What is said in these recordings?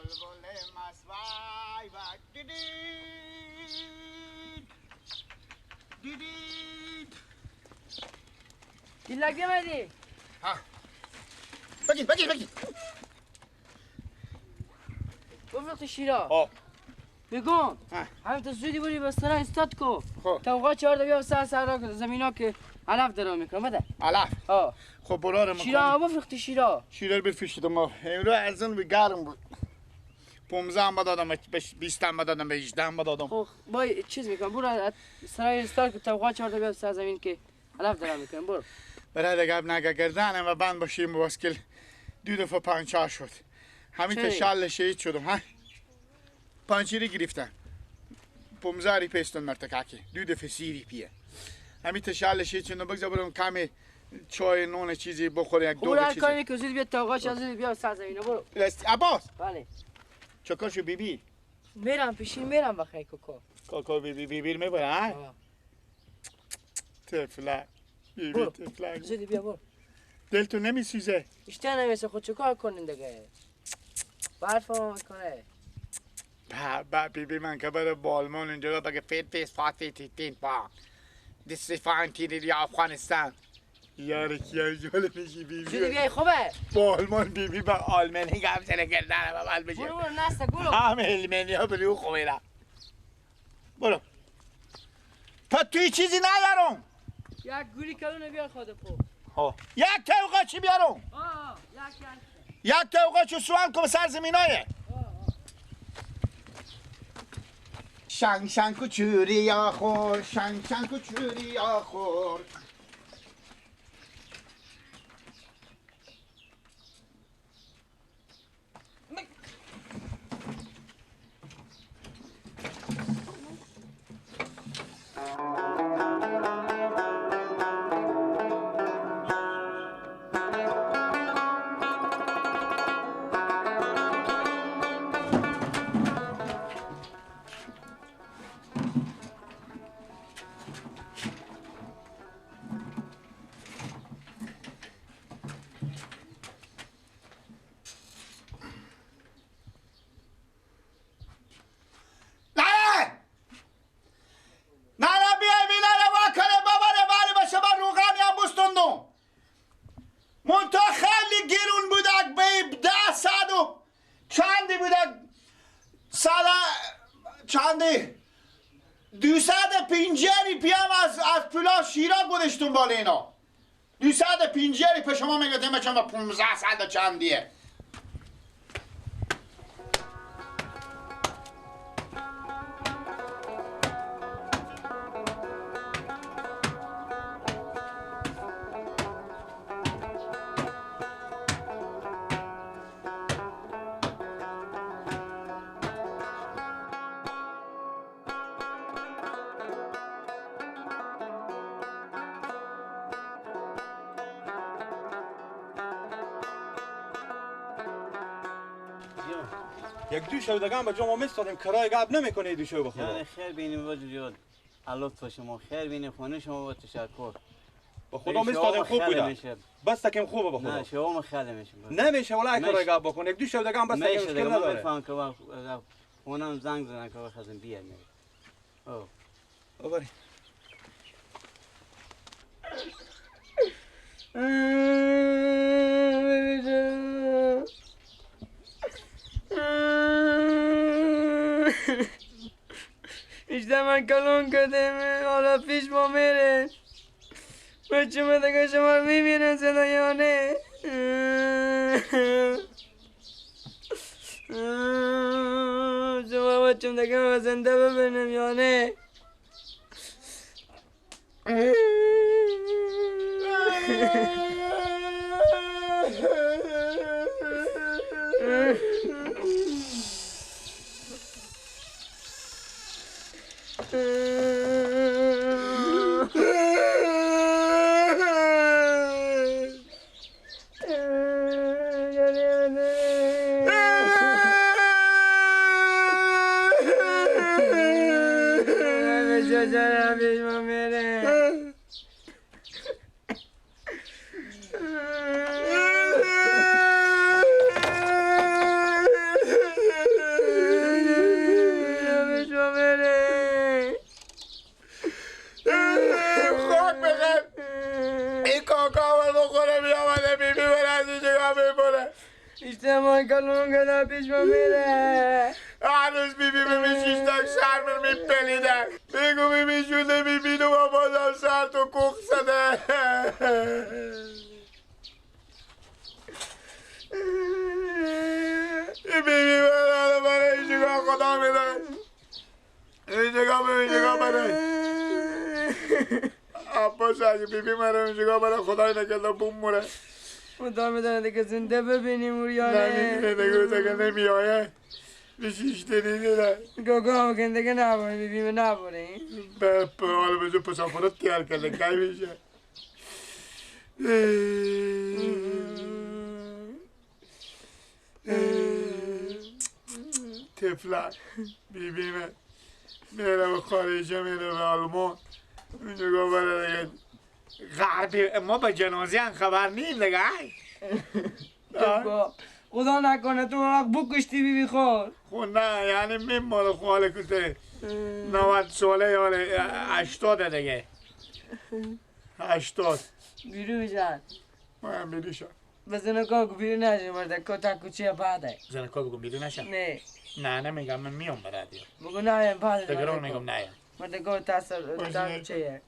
بلبل مسوای و دیدید دیدید دیلک بیامدی؟ ها بگیر بگیر بگیر بفرخت شیرا میگم همین تا زودی بری به سرای استاد کو تا چهار تا بیا سر سر زمینا که علف درا میکنم بده علف خب برارم شیرا بفرخت شیرا شیرا بفرشتم ما امروز ارزان به گرم بود 15 هم دادم 20 هم دادم 18 هم دادم خب با چیز میکنم برو سرای استاد کو تا چهار تا بیا سر زمین که علف درا میکنم برو برای گپ نگه گردنم و بند باشیم باسکل دو دفعه پنچار شد همین تشال شهید شدم ها پانچیری گرفتم 15 ریپیستون مرتکاکی دو دفعه 30 ریپیه همین تشال شهید شدم بگذار برم کمی چای نون چیزی بخورم یک دو چیزی خب کاری که زود بیا تاقا زود بیا سر زمینه برو عباس بله چکار شو بیبی میرم پیشین میرم بخیر کوکو کوکو بیبی بیبی میبره ها طفلک بیبی طفلک زود بیا برو دل تو نمیسوزه بیشتر نمیسه خود چیکار کنین دیگه برف میکنه با بیبی من که برای بالمان اینجا بگه فیت فیس فاتی تین با دست فانتی یا افغانستان یار کیا جالب میشی بیبی زودی بیای خوبه بالمان بیبی با آلمانی گپ زنه گردنم اول بشه برو برو نسته برو همه المانی ها برو خوبه برو تا توی چیزی ندارم یک گوری کلونه بیار خود پو ها یک توقع چی بیارم یک توقع چی سوان کن سر زمینایه شنگ شنگ کوچوری آخور شنگ شنگ کوچوری آخور شیرا گذاشتون بالا اینا 250 ریپه شما میگه دیمه چون 15 صد چندیه یک دو شب دیگه هم به جا ما میستادیم کرای گپ نمیکنه دو شب بخدا. یعنی خیر بینیم وجود لطف شما خیر بینیم خونه شما با تشکر. به خدا میستادیم خوب بوده. بس تکم خوبه به خدا. نه شما خیلی میشه. نمیشه ولی کرای گپ بکن یک دو شب دیگه هم بس تکم مشکل نداره. میفهم که اونم زنگ زدن که بخوام بیاد. او. آوری. بیشتر من کلون کردیم حالا پیش ما میره بچه من دیگه شما رو میبینن صدا یا نه شما بچه دیگه من زنده ببینم یا نه کاکا میبره. اجتماع کلون گلا پیش ما میره. هنوز بی بی میشیشتک سر من میپلیده. بگو بی بی شده بی بی دو بازم سر تو کوخ زده. بی بی من برای اینجا خدا میده. اینجا به اینجا برای عباس اگه بی بی من اینجا برای خدای نکرده بوم موره. خدا میدونه دیگه زنده ببینیم اوریانه. نه دیگه دیگه نمیایه. بیشیشته نیده. گوگو هم کن دیگه نباره بی بی نباره. به حالا بزو پسافرت تیار کرده کی میشه. تفلک بی بی من میره به خارجه میره به آلمان. اونجا برای دیگه غربی ما به جنازه هم خبر نیم دیگه. خدا نکنه تو وقت بکشتی بی بی خود. خب نه یعنی میمونه خواله کته 90 ساله یا 80 دیگه. 80 بیرو میشن. ما هم بیرو شد. بزنه کاکو بیرو نشه مرده کتا کوچه بعده. زنه کاکو بگو بیرو نشم. نه نه نمیگم من میام برای دیگه. بگو نه بعده. دگران میگم نه. مرده کتا سر کوچه.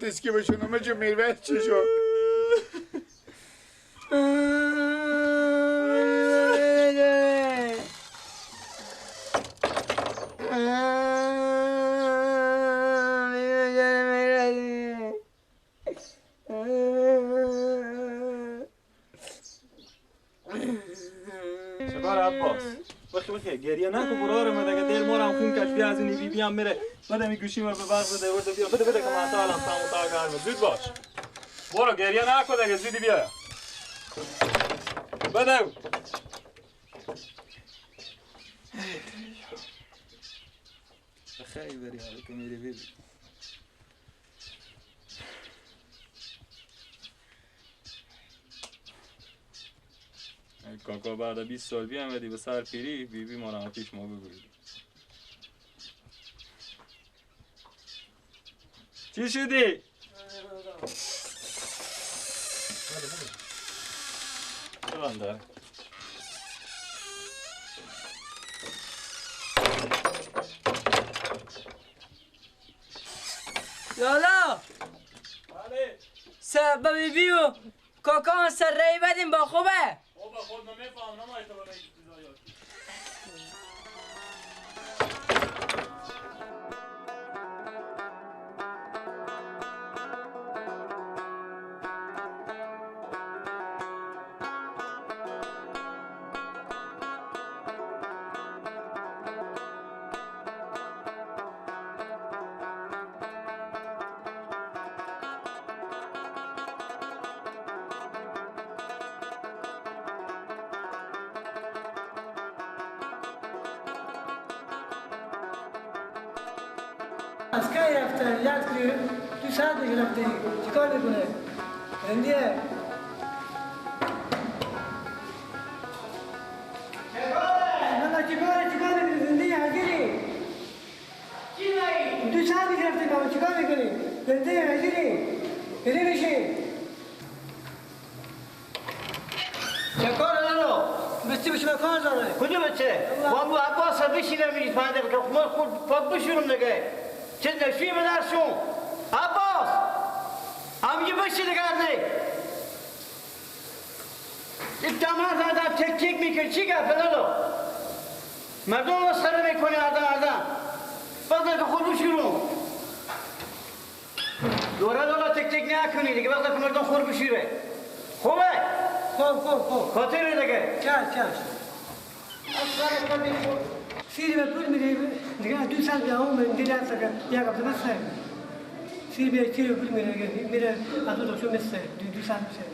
اسکی بشونم چه میروه چی شد؟ چکار عباس؟ بخی بخی گریه نکن براره من دیگه دل مارم خون کش بیا از این بی بی هم میره. بده می گوشی ما به برق بده ورده بیا بده بده که من تا الان سام تا گرمه. زود باش برو گریه نکن دیگه زودی بیا بده. خیلی بری حالا که میری ببین. کاکا بعد 20 سال بیامدی به سر پیری بی بی ما را پیش ما ببریدی. چی شدی؟ بنده لالا بله سبب بیو کاکا سر رای بدیم با خوبه. با خود نمیفهم نمایش تو برای چیزایی. کی رفته؟ یک دو ساعت دیگه رفته. چیکار میکنه؟ زندیه. نه چیکار میکنی؟ زندیه حجیری. چی میگی؟ دو ساعت دیگه رفته بابا چیکار میکنی؟ زندیه حجیری. بری بشین. چیکار ندارم؟ بچه بچه کار داره. کجا بچه؟ با عباس بشینم میگید پنده که ما خود پاک بشورم دیگه. چه نشوی به درشون؟ عباس! همینجا بشین دیگه ارده. دمر زدم تک تک میکنی چی گفت لالا؟ مردم مسخره میکنی اردن. وقتی که خود بشورم. دوره لالا تک تک نکنی دیگه وقتی که مردم خور بشوره. خوبه؟ خوب. خاطر دیگه. چش. سیری به پول میده دیگه دو سال بیام دیگه رفت یک هفته بس. سیری به چیری پول میده میره از تو دکتر مثل دو سال میشه.